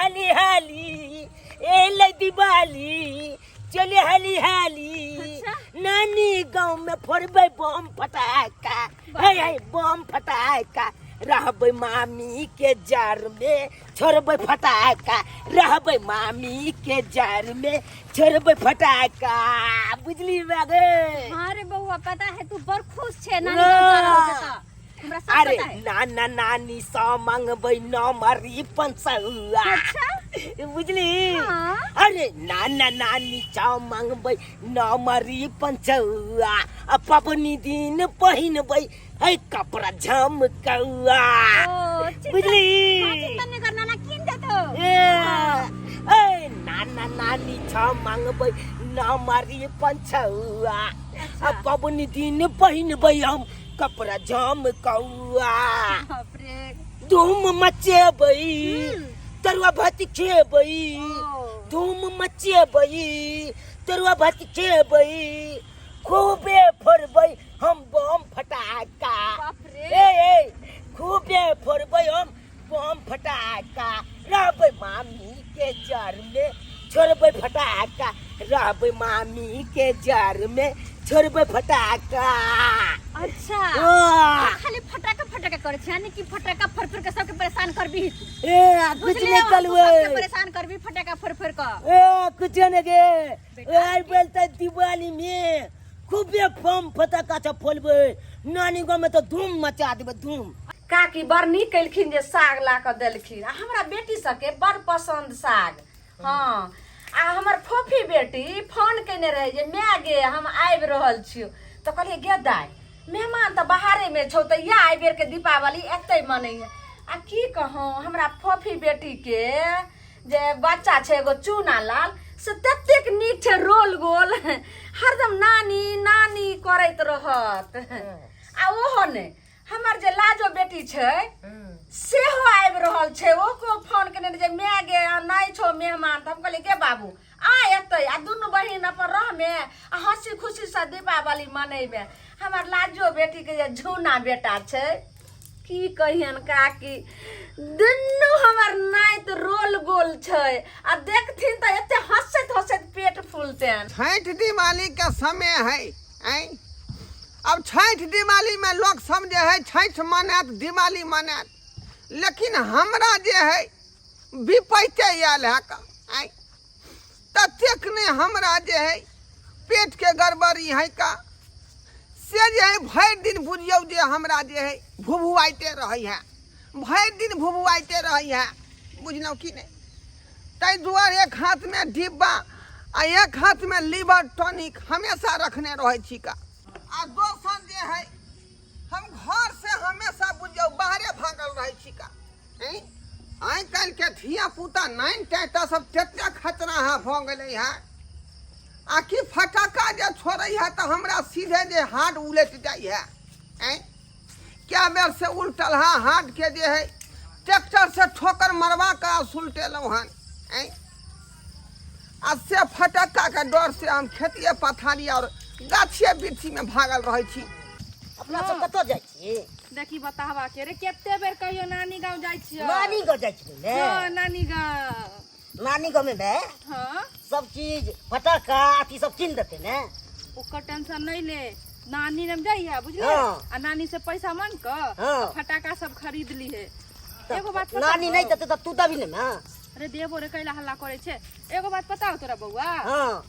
हाली हाली एलै दिवाली चले हाली हाली अच्छा। नानी गाँव में फोड़बै बम फटाका हे हे बम फटाका रहबै मामी के जार में छोड़बै फटाका रहबै मामी के जार में छोड़बै फटाका बुझली बागे हाँ रे बउआ पता है तू बड़ खुश छे नानी गाँव जा रहल छे तऽ। हमरा सब अरे पता है नाना नानी सँ मंगबै नमरी पंचौआ अच्छा बुझली हाँ। अरे नाना नानी सँ मंगबै नमरी पंचौआ आ पबनी दिन पहिनबै है कपड़ा झमकौआ ओ चिंता बुझली हाँ, चिंता नहीं कर नाना कीन देतो ए ए नाना नानी छ मंगबै नमरी पंचौआ आ पबनी दिन पहिनबै हम कपड़ा झमकौआ बाप रे धूम मचेबै तरुआ भात खेबै ओ। धूम मचेबै तरुआ भात खेबै खूबे फोड़बै हम बम फटाका बाप रे। ए ए खूबे फोड़बै हम बम फटाका रहबै मामी के जर में छोड़बै फटाका रहबै मामी के जर में छोड़बै फटाका अच्छा वाह! तू खाली फटाका फटाका करे छै यानी कि फटाका फोड़ फोड़ के सबके परेशान करबी ए कुछ बुझलियै नहीं तू कलवे सबके परेशान करबी फटाका फोड़ फोड़ के ए कुछ नहीं गे ए बोलता दिवाली में खूबे बम फटाका छ फोड़बै नानी गाँव में तो धूम मचा देबै धूम काकी बड़ नीक केलखिन जे साग ला कऽ देलखिन आ हमरा बेटी सबके बड़ पसन्द साग हँ आ हमर फोफी बेटी फोन केने रहै जे माय गे हम आबि रहल छियौ तऽ कहलियै गे दाइ मेहमान तऽ बाहरेमे छौ तऽ इएह एहि बेरके दीपावली एतै मनैहे आ की कहूँ हमरा फोफी बेटीके जे बच्चा छै एगो चूना लाल से ततेक नीक छै रोल गोल हरदम नानी नानी करैत रहत आ ओहो नहि हमर जे लाजो बेटी छै सेहो आबि रहल छै ओकरो फोन केने रहै जे माय गे आ नहि छौ मेहमान तऽ हम कहलियै गे बाबू आ एतै आ दुनू बहिन अपन रहमे आ हँसी खुशीसँ दीपावली मनेबै हमर लाजो बेटीके जे झूना बेटा छै की कहियन काकी दुनू हमर नाति रोल गोल छै आ देखथिन तऽ एते हँसैत हँसैत पेट फूलतनि छठि दिवाली के समय है आँय अब छठि दिवाली में लोग सब जे है छठि मनायत दिवाली मनायत लेकिन हमरा जे है विपैते आयल है का आँय ततेक नहि हमरा जे है पेटके गड़बड़ी है का से जे है भरि दिन बुझियौ जे हमरा जे है भुभुआइते रहै है भरि दिन भुभुआइते रहै है बुझलहुँ कि नहि ताहि दुआरे एक हाथमे डिब्बा आ एक हाथमे लीवर टॉनिक हमेशा रखने रहै छी का आ दोसर जे है हम घर से हमेशा बुझियौ बाहरे भागल रहै छी का आइ काल्हि के धिया पुता नाइन टाइटा सब तते खतरा है भऽ गेलै है आ कि फटाका जे छोड़ै है तऽ हमरा सीधे जे हार्ड उलटि जाइ है आँय कए बेर से उलटल है हार्ड के जे है ट्रैक्टर से ठोकर मरवा कऽ सुलटेलहुँ हन आँय आ से फटक्का के डर से हम खेतिए पथारी और गाछिए वृक्षी में भागल रहै छी अपना सब कतऽ जाइ छी देखी बतावा के रे कते बेर कहियो नानी गांव जाइ छियै नानी गाँव जाइ छी ने हाँ नानी गांव नानी गाँव में ने हाँ सब चीज फटाका अथी सब कीन देते ने ओकर टेंशन नहीं ले नानी लग जाइए बुझले हाँ। आ नानी से पैसा मांग कऽ हाँ। फटाका सब खरीद ली है एगो बात पता नानी हौ? नहीं देते तऽ तू दबी ने ना अरे देबो रे कैला हल्ला करे छे एगो बात पता हो तोरा बौआ हाँ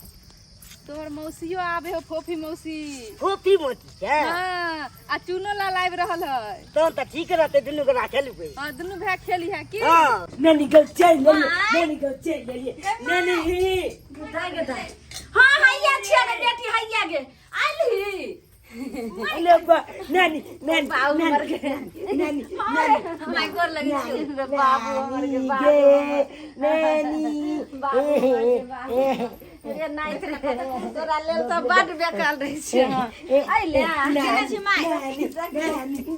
तोहर मौसियो आबे हो फोफी मौसी फोफी मोती के हाँ आ चुनो लाल आबि रहल है तहन तऽ ठीक रहते दुनू गोरा खेलबै हाँ दुनू भाय खेली है की हाँ नानी गाँव चलि लेलियै नानी गाँव चलि लेलियै नानी दाइ गे दाइ हाँ हैया छियै गे बेटी हैया गे आइलही अरे बा नानी नानी बाबू नानी मर गए। नानी अरे माय गोर लगे छियौ रे बाबू हमर के बाबू गे नानी बाबू हमर के बाबू रे नाइत रे तोरा लेल तऽ बड बेकल रहै छियै अइले केने छी माय नानी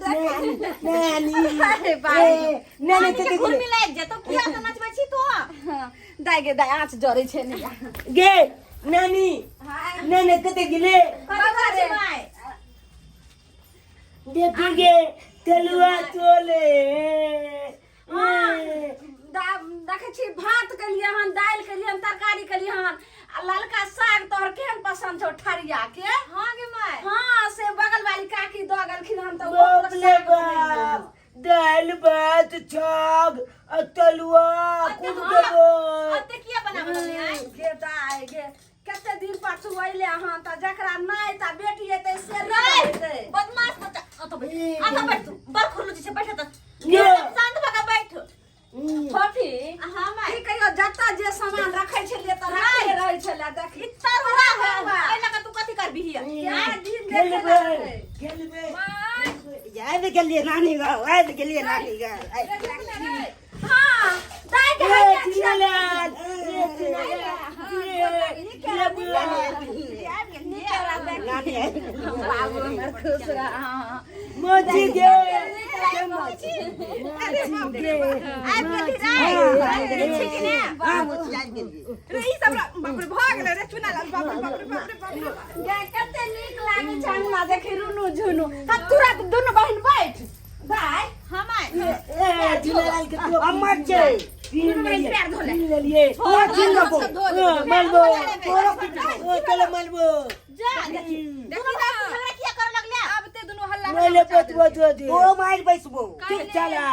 नानी नानी अरे बाबू नानी नानी के घुर्मी लागि जेतौ किया तऽ नचबै छी तू दाइ गे दाइ आँच जरै छै ने गे नानी नानी कते गेले कतऽ छी माय देखी गे तलुआ चोले देखै छी भात केलियै हन, दालि केलियै हन, तरकारी केलियै हन आ ललका साग तोहर केहन पसंद छौ ठरिया के? हाँ गे माय। हाँ, से बगल वाली काकी दऽ गेलखिन हन तऽ बाप ओकरो रे साग बनेलियै बाप हन। दालि भात छाग आ तलुआ कुद देबो। अते किया बनाबऽ लगली आँय? गे दाइ गे, कते दिन पर तू अइले हन तऽ जकरा नहि तऽ बेटी एतै से नहि हेतै। बदमाश बच्चा, अतऽ बैठ, अतऽ बैठ, तू बड़ खुरलुची छै, बैठ अतऽ। ये। शांत भऽ कऽ बैठ। फोफी, हाँ माय। की कहियो जतऽ जे सामान रखै छलियै तऽ रखले रहै छलै, देखी। तरुआ है, एहि लऽ कऽ तू कथी करबिही? कए दिन देखै खेलबै लए रहै। खेलबै, आबि गेलियै नानी गाँव, आबि गेलियै नानी गाँव। हाँ, दाइ के ए हैया छियै। चिनालाल, ए चिनालाल, ए नानी आबि गेलियै। बाबू हमर खुश रह। हाँ। मोची गे, के मोची, मोची गे। आबि गेली रे? छी कि ने? हाँ मोची आबि गेलियै। रे ई सब बाप रे भऽ गेलै रे चुना लाल, बाप रे बाप रे बाप रे बाप रे। गे कते नीक लागै छै अंगना देखी रुनु झुनु। हा तुरंत दुनू बहिन बैठ। दाइ, हाँ माय। ए चिनालाल के तो अम्मा छै। पीन बहिन लेलियै, पैर धो ले। पीन लेलियै। तोरा छीन लेबो। हाँ, मारबो। ओ, चलो मारबो। जा देखी, दुनू भाई झगड़ा किया करऽ लगले? आब ते दुनू हल्ला मैले बतबो जो दे। तोरो मारि बैसबो। चुप चला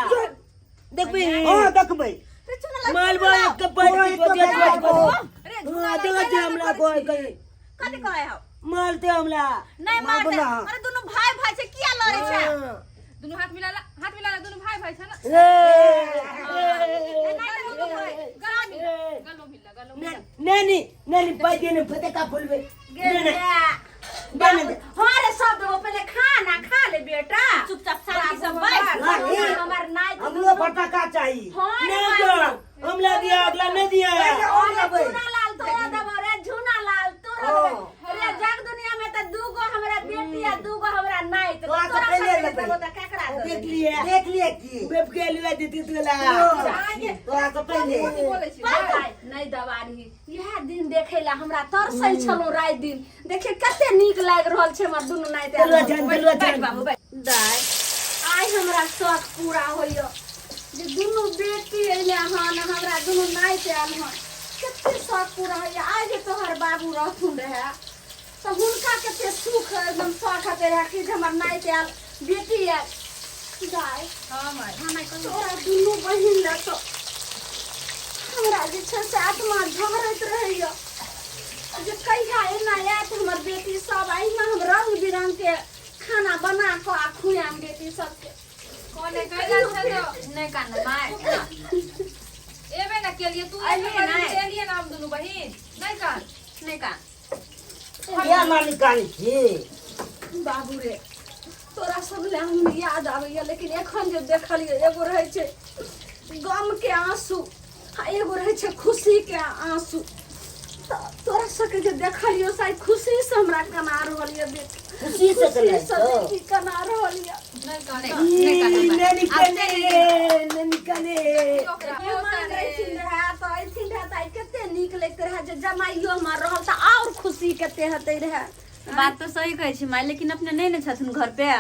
देखबी। हाँ देखबै। रे चुना लाल, मालबो एक कप्पा तोरा जो एक दे मारबो। रे हाँ देखा छे हमरा कोई कहीं कथी कहै हौ? मारते हमरा। नहि मारबो मारतै। ना। अरे दुनू भाई भाई छै, किया लड़ै छै? हाँ। दुनू हाथ मिला ला, हाथ मिला ला, दुनू भाई भाई छै ना। ए, नहि दुनू भाई गलो मिला, गलो मिला, गलो मिला। नानी नानी बाजे ने फटका फुलबे। गे ना ना माय। ना ना। हाँ रे, सब देबो, पहिले खाना खा ले बेटा। चुपचाप शांति से बाबू बैठ। हमर, नाही। हमर नाइत। हमरो फटाका चाही। हाँ रे नहीं बाबू। दो हमला दिया, अगला नहीं दिया। पहिले हम अरे लेबै। झूना लाल तोरा देबो रे, झूना लाल तोरा देबो रे। जग दुनिया में तऽ दूगो हमरा बेटी आ दूगो हमरा नाइत। तोरा से तोरा पहिले सबके लेबै। देबो तऽ केकरा देबो? देख लिए, देख लिए की बेब के लिया दीदी तोला। तोरा से पहिले। बोलै छी। भाई, नहि दबारी, इएह दिन देखै ला हमरा तरसै छलहुँ राति दिन। देखिए कते नीक लागि रहल छै हमर दुनू नाइत। तलुआ जान, तलुआ जान। बाबू बैठ। दाइ, आइ हमरा शौक पूरा होइए जे दुनू बेटी अइले हन, हमरा दुनू नाइत आयल हन। कते शौक पूरा होइए। आइ जे तोहर बाबू रहथुन रहए तऽ हुनका कते सुख एकदम शौक हेतै रहए कि जे हमर नाइत आयल, बेटी आयल। दाइ, हाँ माय। हाँ माय, कहू। तोरा दुनू बहिन लए तऽ हमरा जे छै से आत्मा झहरैत रहैए जे कहिया एना आयत हमर बेटी सब, अहिना हम रंग बिरंग के खाना बना कऽ आ खुआएम बेटी सबके। कोने कैला छै तो नहि कान माय। एबे ना केलिए तू अइलियै एबे नहि। एलिए ना हम दुनू बहिन, नहि कान। नहि कान। किया नानी कानी छी? बाबू रे, तोरा सब लए हम याद आबैया, लेकिन एखन जे देखलियै एगो रहै छै गम के आंसू आ एगो रहै छै खुशी के आंसू। तऽ तोरा सबके जे देखलियौ शायद खुशी से हमरा कना रहल यऽ बेटी। खुशी से खुशी से कनाइ छौ? देखी कना रहल यऽ। नहि कान। नहि कान माय। नानी कने, नानी कने। मेहमान रहथिन रहए तऽ अयथिन रहए तऽ आइ कते नीक लगते रहए, जे जमाइयो हमर रहल तऽ आओर खुशी कते हेतै रहए। बात तऽ सही कहै छी माय, लेकिन अपने नहि ने छथिन घर पे,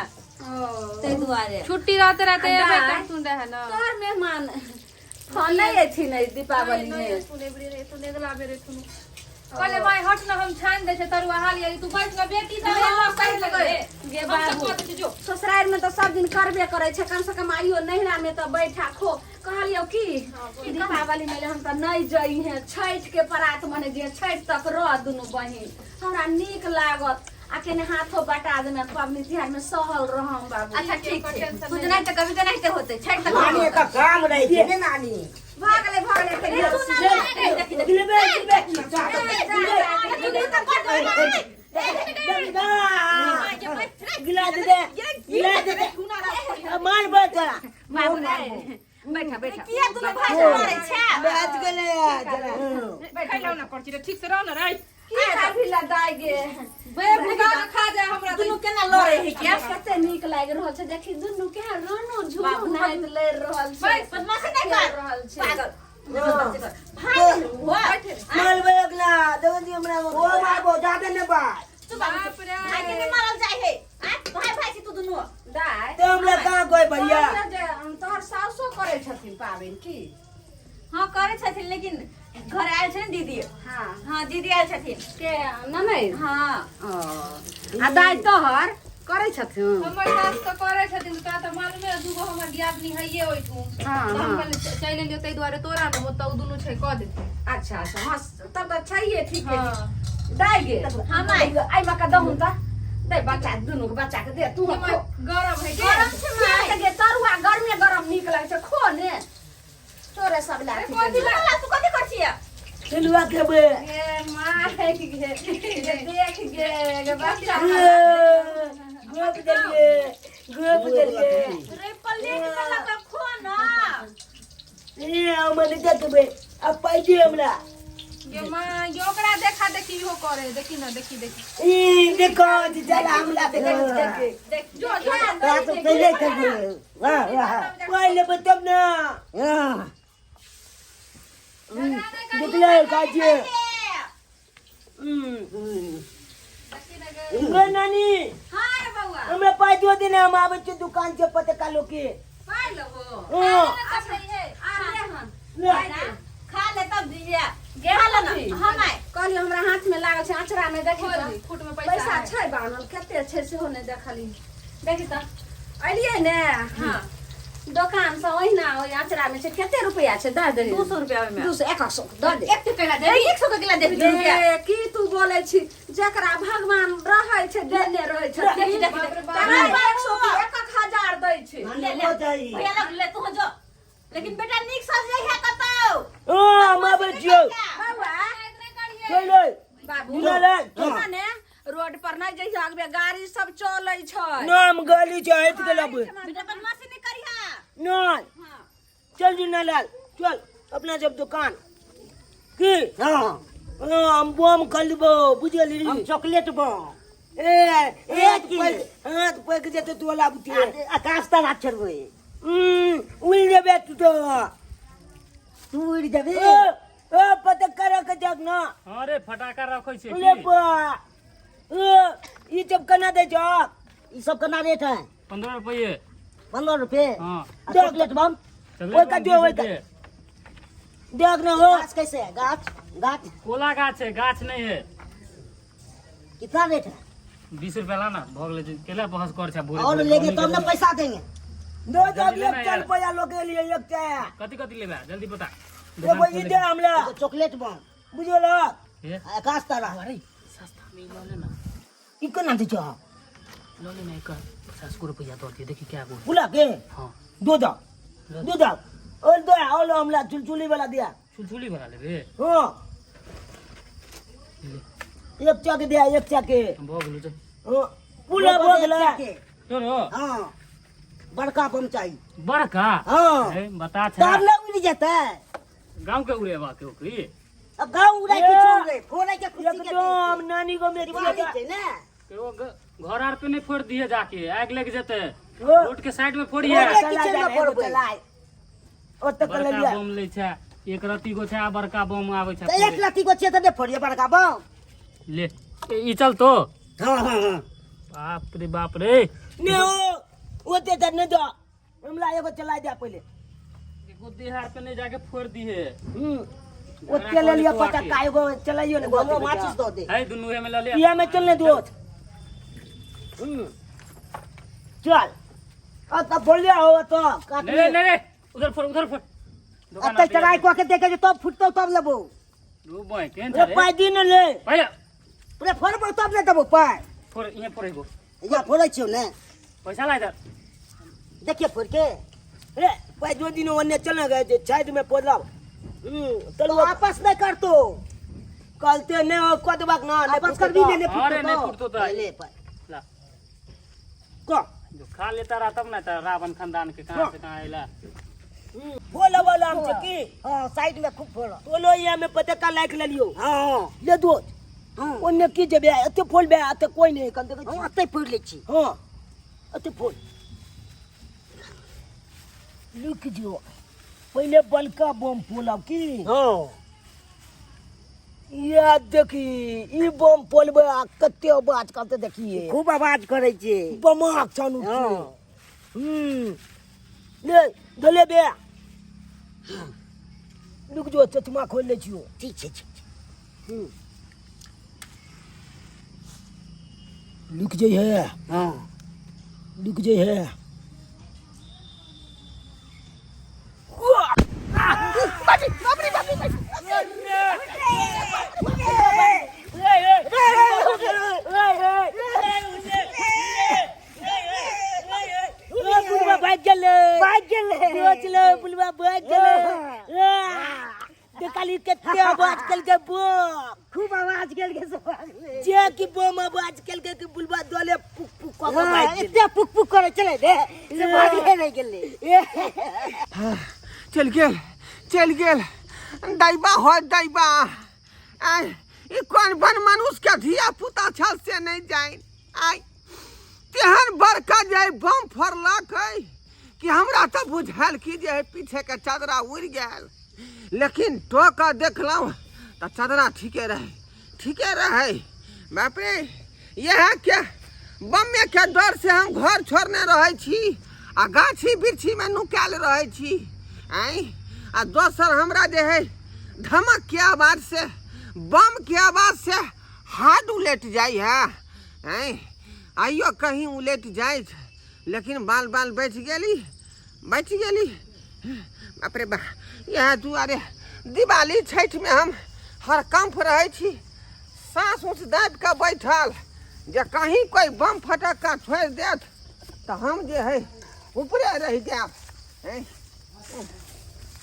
ताहि दुआरे। छुट्टी रहते रहते एबे दाइ। करथुन रहे ना। तोहर मेहमान फोन नहि अयथिन एहि दीपावली में? सुने बेरे रे, सुने अगला बेरे सुनू। कहले माय हट ना, हम छान दे छै तरुआ हाल यारी, तू बैठ ना बेटी सब हल्ला कर लगले। गे हम सब बाबू। कऽ दै छी जो। ससुरारि में तऽ सब दिन करबे करै छै, कम से कम आइयो नैहरा में तऽ बैठा खो। कहलियौ की दीपावली में हम तऽ नहि जइहे, छठि के परात मने जे छठि तक रह दुनू बहिन, हमरा नीक लागत आ केने हाथो बटा देमे, पबनी तिहार में सहल रहम बाबू। अच्छा ठीक छै, तू नहि तऽ कभी तऽ नहि होतै छठि तक। नानी एतऽ काम रहै छै ने नानी। भऽ गेलै, भऽ गेलै। रे, सुन ना, नहि, देखी, देखी। गिलबे गिलबे। गिला दे दे, गिला दे दे, मार बा तोरा। बाबू रे, बैठा बैठा। किया दुनू भाई से मारै छै? बैठ गेलै जरा। खैलौ ना कर छी रे, ठीक से रह ना रे। की खाबी ला दाइ गे? बे भुगा के खा जाए हमरा। दुनू केना लड़ै है? किया कते नीक लागि रहल छै देखी, दुनू के रोनो झुनु नाइत लड़ि रहल छै। बदमाशी नहि खेल कर रहल छै। पागल, बदमाशी कर भाई हुआ। मारबे अगला देखो जी हमरा। ओ मारबो जादे ने बात। चुप बाबू, बाप चुप। रे। भाई के नहि मारल जाइ है। आ भाई भाई छी तू दुनू। दाइ, तो हमरा कहाँ कोई भैया कहलियौ जे हम तोहर सासो करै छथिन पाबनि की? हाँ करे छथिन लेकिन घर आयल छै ने दीदी। हाँ। हाँ, दीदी आयल छथिन। के ननैद? हाँ। ओ, आ दाइ तोहर करै छथुन? हमर सास तऽ करै छथिन, तोरा तऽ मालूमे है, दूगो हमर दियादनी हइये ओहिठुम। हाँ, तऽ हम हाँ। कहलियै चलि एलियै ताहि दुआरे तोरा ने ओतऽ ओ दुनू छै कऽ देतै। अच्छा अच्छा, हाँ, तब तऽ छैहे ठीके। हाँ। दाइ गे। हाँ माय। एहिमे के दहुन तऽ दे बच्चा दुनू के बच्चा के दे तू। के माय, गरम है के? गरम छै माय। के गे तरुआ गरमे गरम नीक लगै छै, खो ने तोरे सब ला। कथी ला तू कथी कर छियै? चलुआ खेबै। गे my गे, गे देख गे, गे बच्चा। गोप देलिए, गोप देलिए। रे प्लेट में लगा खो ना। ए हम नहीं देखबै, अब पाइ दे हमरा। गे माँ गे, ओकरा देखा देखी इहो करे, देखी ना, देखी देखी। ई देखो चला हमरा देख देख। देख जो जो। तोरा तो पहिले खेबै, वाह वाह। पाइ लेबै तब ने। हाँ। देखले काजे गे नानी? हाँ रे बौआ। हमरा पाइ दो देने, हम आबै छियै दुकान से पटका लोके। पाइ लेबो? हाँ। अच्छा, आ ले हन। ले। खा ले तब दीजिए। गे खा ले ना। अथी। हाँ माय। कहलियै हमरा हाथ में लागल छै अचरा नहि देखी खोल तऽ। दी, फुट में पैसा पैसा है। छै बान्हल, कते छै सेहो नहि देखली। देखी तऽ एलियै ने। हाँ। दोकान से ओहिना ओहि अचरा में छै, कते रुपया छै दऽ दे। 200 रुपया ओहिमे। 200 एक सौ दऽ दे। एक केला देबी, 100 के केला देबी, 2 रुपया। गे, की तू बोलै छी? जकरा भगवान रहै छै देने रहै छथिन। देखी देखी देखी। तकरा 100 के 1,000 दै छै। ले ले भैया लग ले तू जो, लेकिन बेटा नीक से जइहे कतौ। हाँ, हम आबै छियौ। बौआ। चल ले। बाबू। ले ले। तोरा ने रोड पर नहि जइहे, अगबे गाड़ी सब चलै छै। नाम गाली छै, हटि गेल अब। बेटा बदमाशी नहि करिहा। नहीं, चल जी लाल, चल अपना जब दुकान की। हाँ। हाँ, हम बम खरीदबो, बुझली? हम चॉकलेट बम। ए ए हाथ पकि जेतै तू लाबते। आकाश तारा छोड़बै। उड़ि जेबे तू तो। तू उड़ि जेबे। ए ए पता करे के देख ना। अरे फटाका रखै छै ले की? बा, ए ई सब केना दै छौ? ई सब केना रेट है? 15 रुपये। 15 रुपये? हाँ। आ चॉकलेट बम? चॉकलेट ओहि का बम दियौ, 20 ओहि का। रुपये। देख ना हो। गाछ कैसे है? गाछ गाछ? कोला गाछ है, गाछ नहीं है। कितना रेट है? 20 रुपया ला ना, भऽ गेलै। केला बहस कर छै भोरे और भोरे। लेंगे तब ना पैसा देंगे। दो दो। जल्दी एक लेना चल यार। रुपया लोग के लिए एक चाय। कथी कथी लेबे, जल्दी बता। एगो ई दे हमरा। एगो चॉकलेट बम। बुझल? हे। आकाश तारा। अरे सस्ता में लऽ लेना। ई केना दै छौ? लऽ लेना, एक 50 गो रुपया दऽ दियौ। देखी क्या गो। बुला के। हाँ। दो दो, दो दो और दो और हमरा चुलचुली वाला दिया। चुलचुली वाला लेबे? हाँ। ले। एक चक दिया, एक चक के। भऽ गेलो, चल। हाँ, पूरा भऽ गेलै। चलो। हाँ, बड़का बम चाहिए। बड़का? हाँ। हे, बता छै। तब ना उड़ जेतै। गाँव के उड़ेबा के ओकरी? अब गाँव उड़ाय के छोड़े फोड़े के खुशी के एकदम नानी को मेरी दिवाली छै ने। केओ घर आर पे नहीं फोड़ दिए, जाके आग लग जेते। हो। रोड के साइड में फोड़िए। रोड के किचन में फोड़बै। ओतऽ के बड़का लेलियै। बम लै छै, एक रत्ती गो छै आ बड़का बम आबै छै। तऽ एक लत्ती को छै तऽ नहि फोड़िए बड़का बम। ले ई चल तो। हाँ हाँ हाँ। बाप रे बाप रे। ने ओ ओते तऽ नहि दऽ हमरा, एगो चला दे पहिले। एगो देहार पे नहीं जाके फोड़ दिए। ओते लेलियै पटक्का, एगो चलाइयो ने। एगो हमरो माचिस दऽ दे। है, दुनू में लऽ ले। इएह में चल ने दोस्त। चल, अब तब बोल लिया हो तो काट। नहीं नहीं नहीं, उधर फोड़, उधर फोड़ दुकान। अतै चढ़ाई कऽ के देखे जे तब फुटतौ तब लेबौ। डूबै केन ए छै रे? पाइ दी ने ले। पहिले पूरे फोड़बौ तब ने देबौ पाइ। फोड़, इहे फोड़ एगो। या फोड़ै छियौ ने। पैसा ला इधर। देखिए फोड़ के। ए पाइ दो दिन ओन्ने चल गए जे साइड में फोड़लब। तो चलो। आपस नहि करतो। कहते नहीं हो कह देबाक ना नहीं। आपस करबी ने, नहि। अरे, नहि फुटतौ तऽ। ले पाइ। ला। कह। जो खा लेता रहा तब ना, त रावण खानदान के कहाँ से कहाँ आइला। बोला बोला हम छै की। हाँ, साइड में खूब फोड़। बोलो, यहाँ में पटक्का लाइक लेलियो। हाँ। ले दोस्त। हाँ। ओन्ने की जेबे, एते फोड़बे, एते कोई नहीं कन देखै हम छी। अतै फोड़ लै छी। हाँ, एते फोड़, लुक जो पहिले बड़का बम फोलब की। हाँ। या देखी, ई बम फोलबै आ कते आवाज करते देखिए। खूब आवाज करै छै। बमाक छन। हाँ। ले धले बे। रुक जो चश्मा खोल लै छियो। ठीक छै, ठीक छै। रुक जइहे। हाँ। रुक जइहे। बुलवा भाग गेलै, भाग गेलै। बचलै बुलवा, भाग गेलै। देखली कते आवाज केलकै बम, खूब आवाज केलकै से भागलै। जे कि बम आवाज केलकै कि बुलवा दले पुक पुक कऽ के भागि गेलै। एते पुक पुक करै छलै रे से भागले नहि गेलै। चलि गेल, चलि गेल। दैबा हो दैबा, आय ई कोन बन मनुष्य के धिया पुता छल से नहि जानि। आय तेहन बड़का जे बम फोड़लक है कि हमरा तऽ बुझायल कि जे है पीछे के चदरा उड़ि गेल, लेकिन टोक देखलहुँ तऽ चदरा ठीके रहै, ठीके रहै। बाप रे, इएह के बमे के डर से हम घर छोड़ने रहै छी आ गाछी बिरछीमे नुकायल रहै छी। आँय, आ दोसर हमरा जे है धमक के आवाज से, बम के आवाज से हाथ उलटि जाइ है। आँय, आइयो कहीं उलटि जाइ, लेकिन बाल बाल बचि गेली, बचि गेली। बाप रे बा, इएह दुआरे दिवाली छठिमे हम हरकम्प रहै छी, साँस ऊँच दाबि कऽ बैठल जे कहीं कोइ बम फटक्का छोड़ि देत तऽ हम जे है ऊपरे रहि जायब।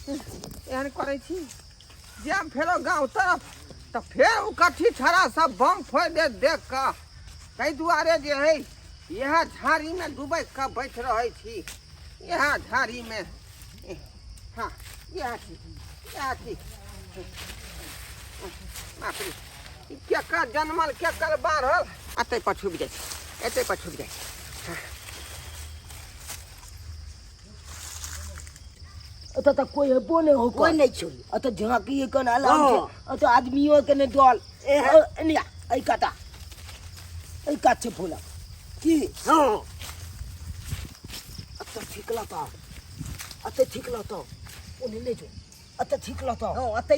एहन करै छी, जायब फेरो गाँव तरफ तऽ फेर ओ कथी छड़ा सब बम फोड़ि देत देख कऽ। ताहि दुआरे जे है इएह झाड़ीमे डुबैक कऽ बैठ रहै छी, इएह झाड़ीमे। हाँ, इएह ठीक, इएह ठीक। बाप रे, ई केकर जनमल केकर बाढ़ल। एतै पर छुपि जाइ छै, एतै पर छुपि जाइ छै। एतऽ तऽ कोइ हेबो नहि हो, कोइ नहि छौ। एतऽ झाँकी कन आराम छै, एतऽ आदमियो के नहि डर। एने आ, एहि काता, एहि कात छै फूलक की। हाँ। एतऽ ठीक लगतौ, एतऽ ठीक लगतौ, ओने नहि जो, एतऽ ठीक लगतौ। हाँ, एतै।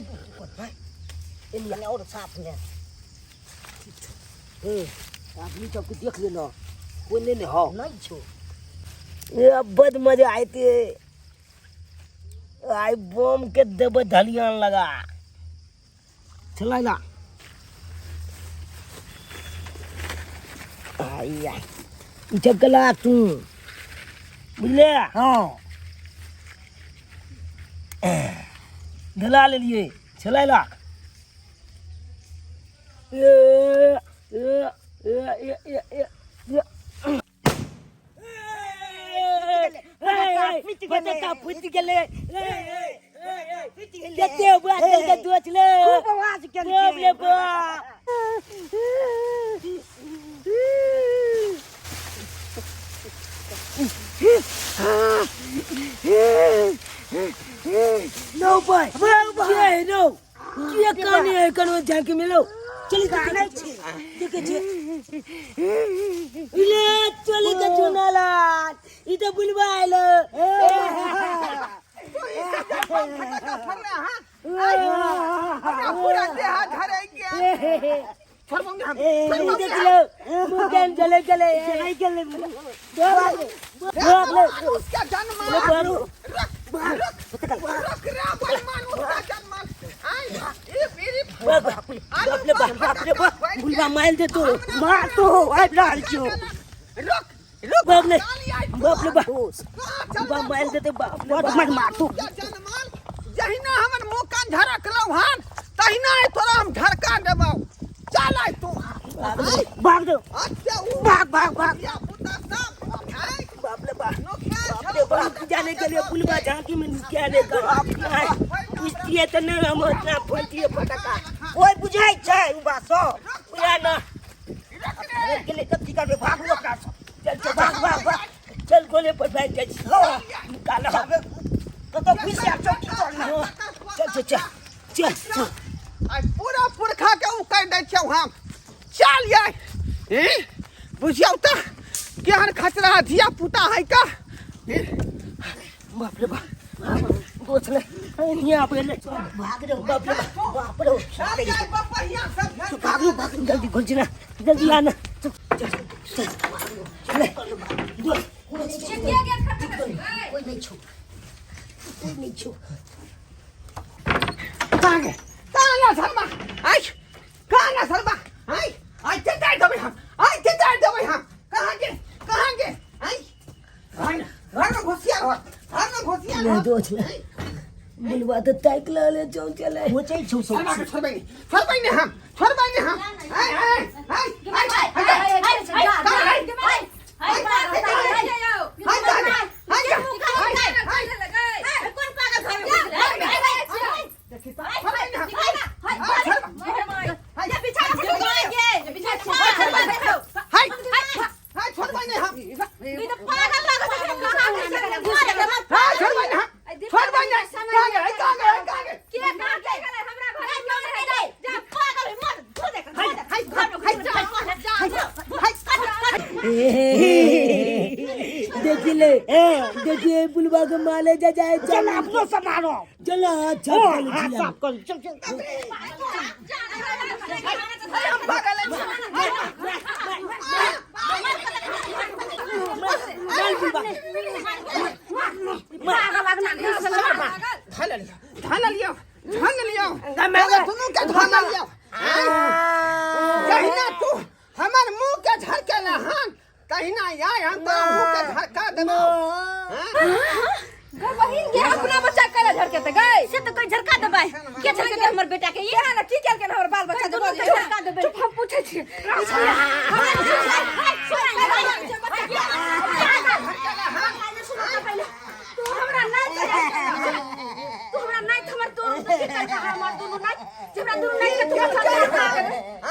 एने आ। और साफ ने। ठीक छौ। आदमी सबके देख ले न, कोइ नहि ने हौ। नहि छौ। ए बड मजा आयते। आइ बम के देबै धलियान लगा चला ला। आइया ई चकला तू बुझले। हाँ। धला लेलिए चला ला। ए ए ए ए ए ए ए फटका फुटि गेलै। कते आवाज केलकै दोचले, खूब आवाज केलकै। बाप रे बाप। नो भाई, के नो के काने है कनो झांकी मिलो चली कानै छी। देखे छी इले चली के चुनालाल ई तो बुलवा आइलो। फटक्का फोड़ले हाँ, हमरा पूरा देह झरै गेल। छोड़बौ हम, छोड़बौ। देख लो मुकेन चले चले चलै गेलै। बाप रे, उसका जन्म बाप। रुक रुक रे बलमान, उसका जन्म आइ ई बीड़ी। बाप रे बाप, बाप रे बाप, बुलवा माइल दे तो। मार तो आबि रहल छौ। रुक रुक। बाप रे बाप रे बाप, बुलवा माइल दे तो, बाप रे बड बाप। मर मार तू। जन्माल, जहिना हमर मुँह कान झरकलौ हन तहिना आइ तोरा हम झरका देबौ। चल आइ तू। भाग दो। अच्छा उ भाग भाग भाग। धिया पुता सब आइ बाप रे बाप, नुकिया बाप रे बाप। जाने के लिए बुलवा झांकी में नुकिया लेकर पूछतिए तो नहीं हम उतना फोड़तिए फटका। कोइ बुझै छै उ बात सब? पूरा ना अरे गेलै तब की करबै? भागू ओकरा सँ। चल चल, भाग भाग भाग। चल गोले पर बैठ जाइ छी। निकाल। कतौ घुसि जा चौकी तर ने। चल चल चल चल चल। आइ पूरा पुरखा के उकाड़ि दै छियौ हम। चल यार, ई बुझियौ तऽ केहन खचरा धिया पुता है का। बाप रे बाप, दोस्त ले। नहीं आप ले भाग रे बाप रे बाप रे। चल जाए बपहिया सब फेर भाग लो भाग लो जल्दी घुस ना जल्दी आना। चल चल चल ले किया गया खतरा कोई नहीं छू कोई नहीं छू। कहाँ गए कहाँ ना शर्मा आई कहाँ ना शर्मा आई आई के जाए देबै हम आई के जाए देबै हम कहाँ गे कहाँ गे आई घर घर में घुसिया रह घर में घुसिया ले रह दो छले बुलवा तो ताक ले ले चौ चले हो चल छू शर्मा के छोड़बै नहीं छोड़बै नहीं हम छोड़बै नहीं हम आई आई आई आई आई आई देखी ले देखिए बुलवा के माले जा जाए। चल अपनो से मारो। चल अच्छा हाथ साफ कर चल चल। कहिना तू हमर मुंह के झरकेला हन तहिना यार हम तोरा मुंह के झरका देबो। बहिन के अपना बच्चा केला झरकेते गई से तो कोई झरका देबै के झरकेते हमर बेटा के? ये ना की केलके हमर बाल बच्चा दुनू के झरका देबै। चुप हम पूछै छी। तू हमरा नहीं तू हमरा नहीं हमर तू की करका हमर दुनू नहीं हमरा दुनू नहीं के तू झरका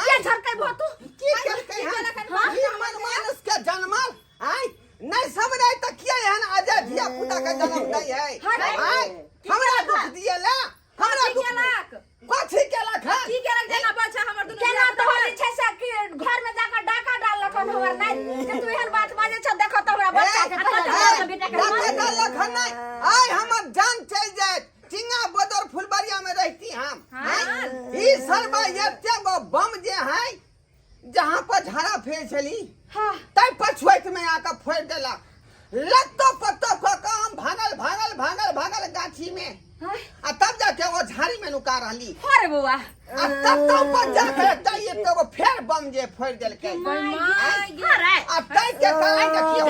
के झरकै भो तू की केलकै हन ई मनमानस के जनमल आय नहीं समझै त किया एहन अजय धिया पुता के जन्म दै है आय हमरा दुख दिएला हमरा दुख कथी केलक हन की केलक जेना बच्चा हमर दुनू केना तो जे छै से कि घर में जाकर डाका डाललक हन हमर नहीं जे तू एहन बात बाजै छ देखो त हमरा बच्चा के बेटा के डाका डाललक हन नहीं आय हमर जान चलि जायत चिंगा बदर फुलबरिया में रहती हम। ई सरबा एते गो बम जे है जहाँ पर झाड़ा फेर छली तै पछुआइत में आके फोड़ि देलक लत्तो पत्तो कऽ कऽ हम भागल भागल भागल भागल गाछी में आ तब जाके वो झाड़ी में नुका रहली। अरे बौआ आ तब तो ऊपर जाके तै एते गो फेर बम जे फोड़ि देलकै आ तै के कारण देखियौ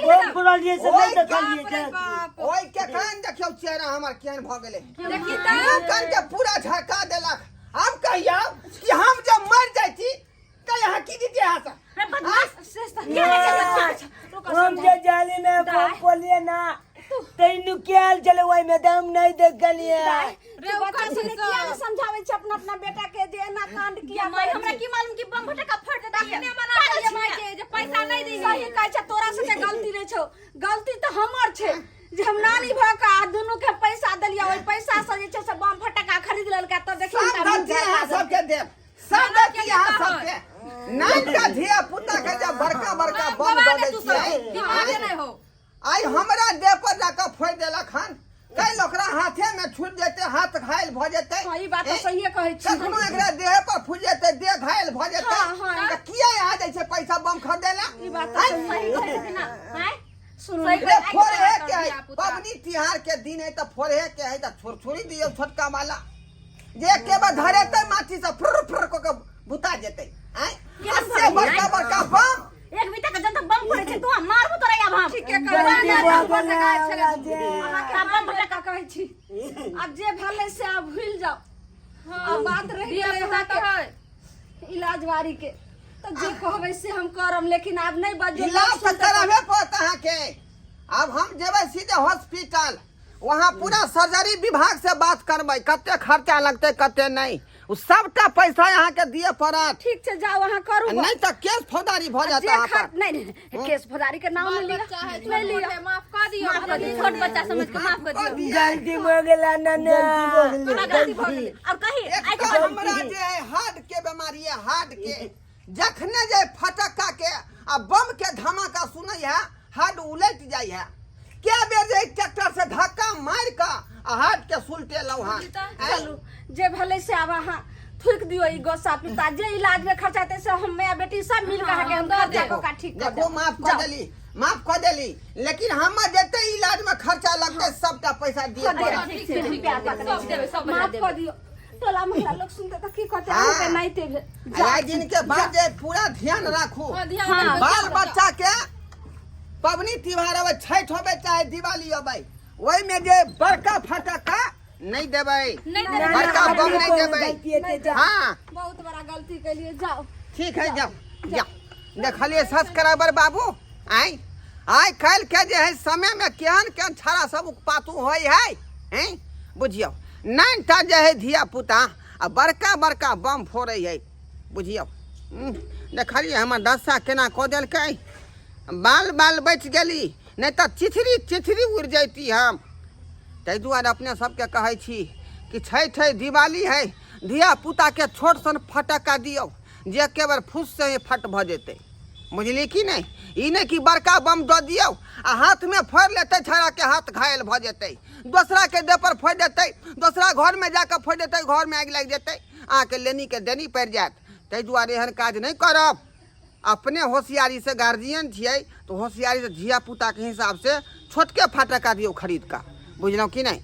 बम फोड़लिए से नहीं देखलिए। ओहि के कारण देखियौ चेहरा हमर केहन भऽ गेलै। देखी त कान के पूरा झरका देलक। अब कहियौ कि हम जब मर जाइ छी त यहाँ की दीजिए यहाँ से? हम जे जाली में बम फोड़लिए ना तैनु केल चले ओहि में दम नहीं देखलिए। रे बच्चा से किया ने समझाबै छै अपना अपना बेटा के जे एना कांड किया माय हमरा की मालूम कि बम फटका फोड़ देता। तखने मना करिए माय के जे पैसा नहीं दी। सही कहै छै तोरा सबके गलती नहीं छौ गलती तऽ हमर छै जे हम नानी भऽ कऽ आ दुनू के पैसा देलियै ओहि पैसा से जे छै से बम फटका खरीद लेलकै तब देखी सब गलती अहाँ सबके देब सब गलती अहाँ सबके नाम का धिया पुता के जब बड़का बड़का बम दऽ दै छियै दिमागे नहीं हो। आइ हमरा देह पर जाकऽ फोड़ि देलक हन काल्हि ओकरा हाथे में छूट जेतै हाथ घायल भऽ जेतै। ई बात तऽ सहिए कहै छी कखनो एकरा देह पर फूटि जेतै देह घायल भऽ जेतै तऽ किया यहाँ जाइ छै पैसा बम खरीदै ला? ई बात तऽ सही कहै छथिन ना। आँय सुनू रे फोड़हे के है पबनी तिहार के दिन है तऽ फोड़हे के है तऽ छुरछुरी दियौ छोटका वाला जे एके बार धरेतै माटी से फुर फुर कऽ के बुता जेतै। आँय आ से बड़का बड़का बम एक बीता के जनता बम फोड़ै छै तू हम मारबो तोरा आब हम। ठीके गलती कहै भऽ गेलै हमरा जे। अहाँके बम फटका कहै छी आब जे भेलै से आब भूलि जाउ आब बात रहि गेलै अहाँके इलाज बारी के तऽ जे कहबै से हम करब लेकिन आब नहि बजबै। इलाज तऽ कराबे पड़त अहाँके। आब हम जेबै सीधे हॉस्पिटल वहाँ पूरा सर्जरी विभाग से बात करबै कते खर्चा लगतै कते नहीं ओ सबटा पैसा अहाँके दिए पड़त। ठीक छै जाउ अहाँ करू नहीं तऽ केस फौजदारी भऽ जायत जे अहाँ पर। नहीं नहीं केस फौजदारी के नाम नहीं लिअ नहीं लिअ माफ कर दियौ माफ कर दियौ छोट बच्चा समझ के माफ कर दियौ। गलती भऽ गेलै नाना गलती भऽ गेलै और कही एक तऽ हमरा जे है हार्ट के बीमारी है हार्ट के जखने जे फटक्का के आ बम के धमाका सुनै है हार्ट उलटि जाइ है। क्या बेर जे ट्रैक्टर से धक्का मारि कऽ आ हाथ के सुलटेलहुँ हँ। चलू, जे भेलै से आब अहाँ थूकि दियौ ई गोसा पिता। जे इलाज में खर्चा हेतै से हम माय बेटी सब मिल के अहाँके हम खर्चा कऽ कऽ ठीक कऽ देखो, देब। माफ कऽ देली, माफ कऽ देली, लेकिन हमर जते इलाज में खर्चा लगतै सबटा पैसा दिअ पड़त। ठीक छै, ठीक छै, सब देबै, सब माफ देबै। कऽ दियौ। टोला मोहल्ला लोक सुनते तऽ की कहतै? हाँ। अहाँके नाइते भेल। आइ दिन के बाद जे पूरा ध्यान राखू। हाँ, ध्यान राखू। बाल बच्चा के पबनी त्योहार अबै, छठि होबै चाहे दिवाली अबै, ओहिमे जे बड़का फटक्का नहि देबै। नहि देबै। बड़का बम नहि देबै। गलती हेतै जा। हाँ। बहुत बड़ा गलती केलिए, जाओ। ठीक है, जाओ जाओ। देखलिए सब्सक्राइबर बाबू, आइ आइ काल्हि के जे है समय में केहन केहन छाड़ा सब उकपातू होइ है, हैं बुझियौ, नाइनटा जे है धिया पुता आ बड़का बड़का बम फोड़ै है। बुझियौ, देखलिए हमर दशा केना कऽ देलकै। बाल बाल बचि गेली, नहि तऽ चिथरी चिथरी उड़ि जैती हम। ताहि दुआरे अपने सबके कहै छी कि छठि है, दिवाली है, धिया पुताके छोट सन फटक्का दियौ जे एके बेर फुस से ही फट भऽ जेतै, बुझलियै कि नहि? ई नहि कि बड़का बम दऽ दियौ आ हाथमे फोड़ि लेतै छौड़ाके, हाथ घायल भऽ जेतै, दोसराके देह पर फोड़ि देतै, दोसरा घरमे जाकऽ फोड़ि देतै, घरमे आगि लागि जेतै, अहाँके लेनीके देनी पड़ि जायत। ताहि दुआरे एहन काज नहि करब। अपने होशियारीसँ गार्जियन छियै तऽ होशियारीसँ धिया पुताके हिसाबसँ छोटके फटक्का दियौ खरीद कऽ, बुझलहुँ कि नहि?